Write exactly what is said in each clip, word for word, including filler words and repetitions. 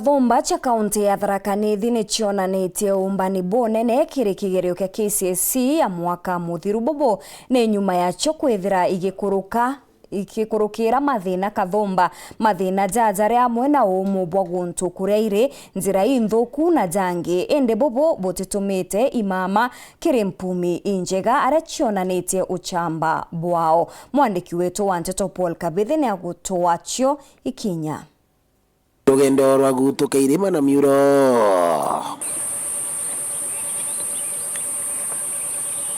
Thumba cia kaunti ya Tharaka Nithi ni cionanitie uumbani bunene kiri kigerio kia K C S E ya mwaka muthiru bubu, ni nyuma yacio kwithira igikuruka igikurukira mathina kathumba. Mathina jaja jari amwe na uumu bwa guntu kuria iri, njira inthuku na jangi, indi bubu butitumite imama kiri mpumi injega aria cionanitie uchamba bwao. Mwandiki wetu wa nteto Paul Kabithi ni agutwaa cio ikinya. Rugendo rwa gutuka irima na miuro.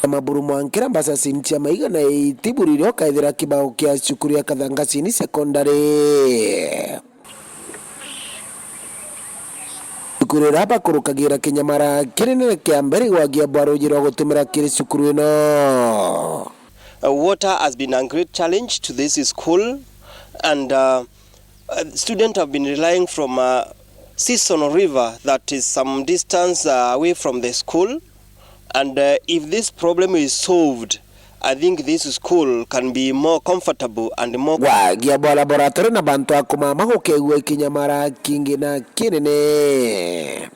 Maburu mwankira mbasa sinti ya maigana itiburire ukaithira kibao kia cukuru ya Kathangasini Secondary. Cukuru iria bakurukagira kinyamara kinene kia mbere gwagia bwa ruji rwa gutumira kiri cukuru ino. Uh, water has been a great challenge to this school, and, uh, uh, students have been relying from a seasonal river that is some distance, uh, away from the school, and, uh, if this problem is solved, I think this school can be more comfortable and more. Gwagia bwara boratore na bantu a kumama gukegua ikinyamara kingi na kinene.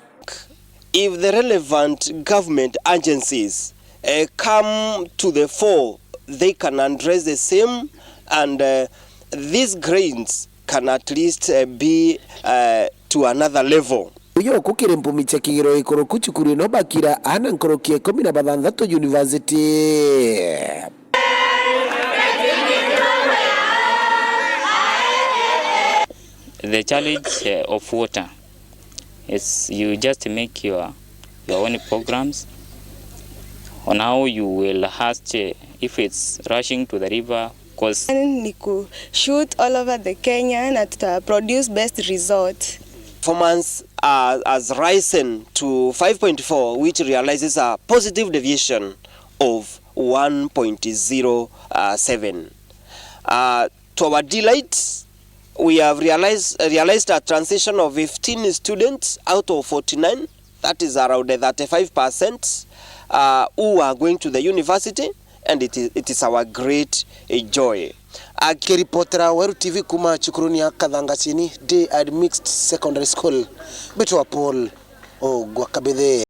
If the relevant government agencies, eh, come to the fore, they can address the same, and, eh, these grains can at least, eh, be, eh, to another level. Uyu uku kiri mpumi cia kigiro ikuruku cukuru ino bakira ana nkuruki ikumi na bathanthatu university. The challenge, eh, of water is you just make your, your own programs on how you will ask, eh, if it's rushing to the river, 'cause ni ku shoot all over the Kenya na tuta produce best result. Performance, uh, has risen to five point four, which realizes a positive deviation of one point zero seven. Uh, to our delight, we have realized, realized a transition of fifteen students out of forty-nine, that is around thirty-five percent, uh, who are going to the university, and it is, it is our great, eh, joy. Akiripotera Weru T V kuma cukuruni ya Kathangasini Day and Mixed Secondary School, mbitwa Paul Ogwa Kabithe.